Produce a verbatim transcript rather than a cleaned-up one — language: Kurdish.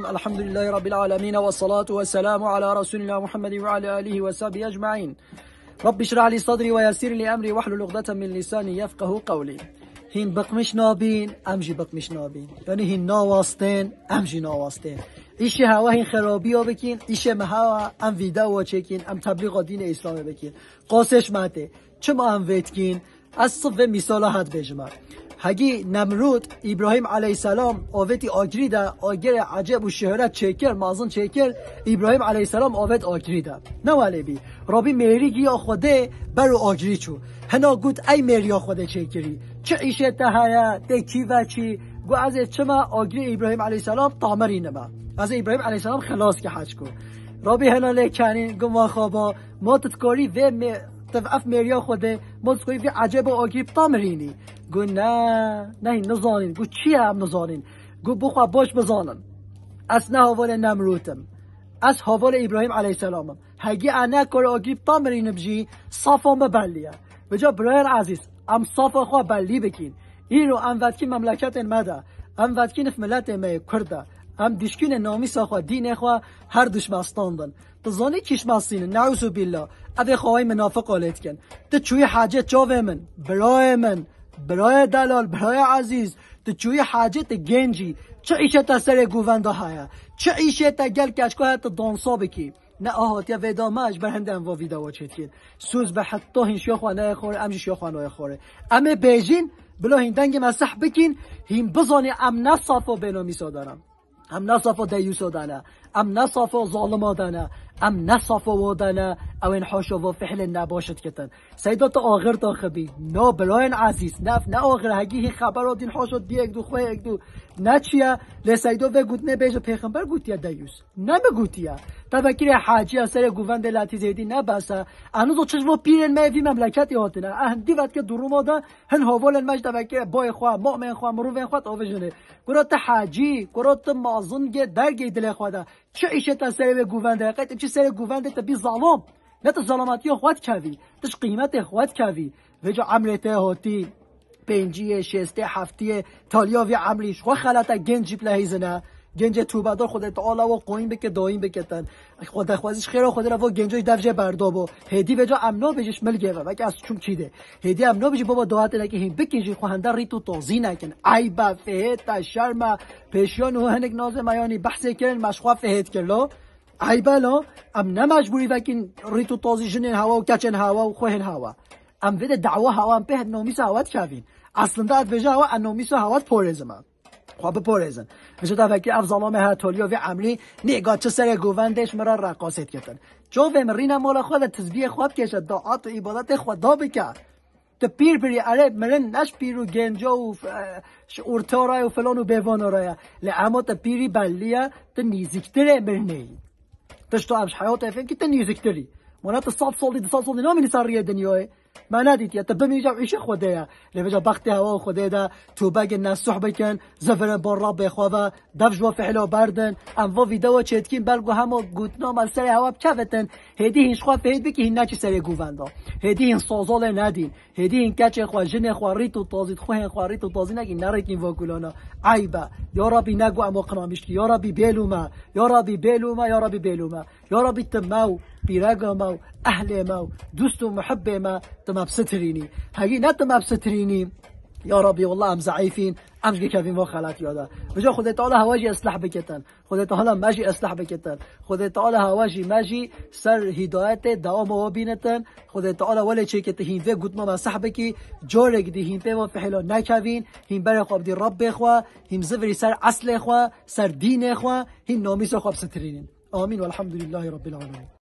الحمد لله رب العالمين، والصلاة والسلام على رسولنا محمد وعلى آله وصحبه أجمعين. رب اشرح لي صدري ويسر لي أمري واحلل عقدة من لساني يفقهوا قولي. Hîn bıkmış nabîn, em jî bıkmış nabîn. Yanî hîn nawastên, em jî nawastên. Îşê hewa hîn xerabiya bikîn, îşê me hewa em vîdeoya çêkîn, em teblîxa dînê Îslamê bikîn. Qasê ji me tê. Çima em vê dikîn? Ez sif vê mîsala hat bêjime. Hegî Nemrûd, Îbrahîm aleyhisselam, avêtî agirî de, agirê ecêb û şöhret çêkir, mezin çêkir, Îbrahîm aleyhisselam avêt agirî de. Ne welê bî. Rabî mêrî giya Xwedê ber û agirî çû. Hina got, ey mêriya Xwedê çêkirî. Çi îşê te heye, tê kî ve çî? Got, ez ê çima agirê Îbrahîm aleyhisselam tamirînime. Ez ê Îbrahîm aleyhisselam xelas ke heç ku. Rabî hina lê kenîn, got, ma xaba, ma tu dikarî vê mê-, tu ev mêriya Xwedê, ma tu dikarî vê ecêba agirî bitamirînî? Got, ne, ne hîn nizanîn. Got, çi ye em nizanîn? Got, bo xwe baş bizanin. Ez ne havalê Nemrûd im. Ez havalê Îbrahîm aleyhisselam im. Hegî ez nekare agirî bitamirînim jî, safa me bellî ye. Vêca birayên ezîz, em safa xwe bellî bikîn. Îro em vetkî memleketên me de, em vetkî nif miletê me yê Kurd de, em dişkînê namîsa xwe, dînê xwe her dişmestandin. Tu zanî kî şmestînin, neûzubîllah. Ev ê xawayî minafiqa lê dikin. Tu çûyî hecê çavê min, birayê min, birayê delal, birayê ezîz. Tu çûyî hecê, tu gencî. Çi îşê te serê govenda heye? Çi îşê te gel keçka heye tu dansa bikî? Ne a hatiye vêda me, ji ber hindê em va vîdeoya çêdikên. Sûz be heta hîn şiya xwe nayê xorê, em jî şiya xwe nayê xorê. Em ê bêjîn, bila hîn dengê me seh bikîn, hîn bizanî em ne safa bênamîsa de ne. Em ne safa deyûsa de ne. Em ne safa zalima de ne. Em ne safa wa de ne. Ew ên haşa va fihlên nebaş dikitin. Seyda tu axir daxibî. Na birayên ezîz. Ne ev ne axir. Hegî hî xebera dîn haşa diyek dû, xweyek dû. Ne çi ye? Lê Seyda vê gotinê bêje pêxember gotiye deyûs. Ne min gotiye. Tevekirê heciya serê govendê letî zêdî ne bes e. Enizo çi ji bo pîrên me vî memleketê hatine. Eh, dî vetke duruma de hin havalên me ji tevekirê bayê xwe, mamên xwe, mirovên xwe tavêjinê. Kura tu hecî, kura tu mazin gê dergê dilê xwe de. Çi îşê te serê wê govendê? Qey tu çi serê govendê te bî zalim? Ne tu zalamatiya xwe dikevî, tu ji qîmetê xwe dikevî. Vêca emrê te hatî pênciyê, şêstê, heftiyê, taliya vî emrî ji xwe xelete genc jî bilehîzine. Gencê tûbedar Xwedê Teala wa qoyîn bike, dayîn bike ten. Xwedexwazî ji xêra Xwedê re vo genco ji dev jê berdo bo. Hêdî vêca em nabêjî ji milgê ve, belkî ez çûm kî dê. Hêdî em nabêjî baba dohatê nekî hîn bikîn jî xwe hende rît û tozî nekin. Eyb e, fihêt e, şerm e. Pêşiya niho hinek nazê me yanî behsê kirin, me ji xwe fihêt kir lo. Eyb e lo, em ne mecbûrî vekîn rît û tozî jinên hewa û keçên hewa û xwehên hewa. Em vê de dawa hewa em pê het nomîsa hewa dikevîn. Aslında ez vêja hewa, em nomîsa hewa diporêzime. Xwe biporêzin. Vêca da vekî ev zalamê he toliya vê emrî nêga çi serê govendê ji min re reqasê diketin. Çavê min rîne mala xwe de tizbiyê xwe bikêşe, daat û îbadetê xwe da bike. Tu pîr birî, erê mirin ne ji pîr û genca û f-, e, ji orta re û filan û bêvana re ye. Lê ema tu pîrî bellî ye, tu nîziktirê mirinê yî. Tişta em ji heyatê fêm kî tu nîziktirî. Mana tu sed salî, du sed salî namînî ser riyê dinyayê. Me nedîtiye, tu bimîje û îşê Xwedê ye. Lê vêca bextê hewa û Xwedê de tûbegin nesuh bikin, zivirin bo Rabbê xwe ve, dev ji bo fihla berdin. Em vo vîdeoya çêdikîn, belku hema gotina me li serê hewa bikevitin. Hêdî hîn ji xwe fihêt bikî, hîn neçî serê govenda. Hêdî hîn sazalê nedîn. Hêdî hîn keçê xwe, jinê xwe, rît û tazî, xwehên xwe, rît û tazî nekî, nerêkîn va kulana. Eyb e. Ya Rabbî, nego em o qinamîşkî. Ya Rabbî, bêlûme. Ya Rabbî, bêlûme. Ya Rabbî, bêlûme. Ya Rabbî, ti me û pîrega me û ehlê me û dûst û muhibbê me ti me bisitirînî. Hegî ne ti me bisitirînî, ya Rabbî, wallah em zeîfîn, em ji kevîn va xeletiya de. Vêca Xwedê Teala hewa jî isleh biketin. Xwedê Teala me jî isleh biketin. Xwedê Teala hewa jî me jî ser hîdayetê dewama we bînitin. Xwedê Teala welê çêke ti hîn vê gotina me seh bikî, carek dî hîn pê ve fihla nekevîn, hîn berê xwe bidî Rabbê xwe, hîn zivirî ser eslê xwe, ser dînê xwe, hîn namîsa xwe bisitirînin. Amîn. Velhamdülillahî Rabbil alemin.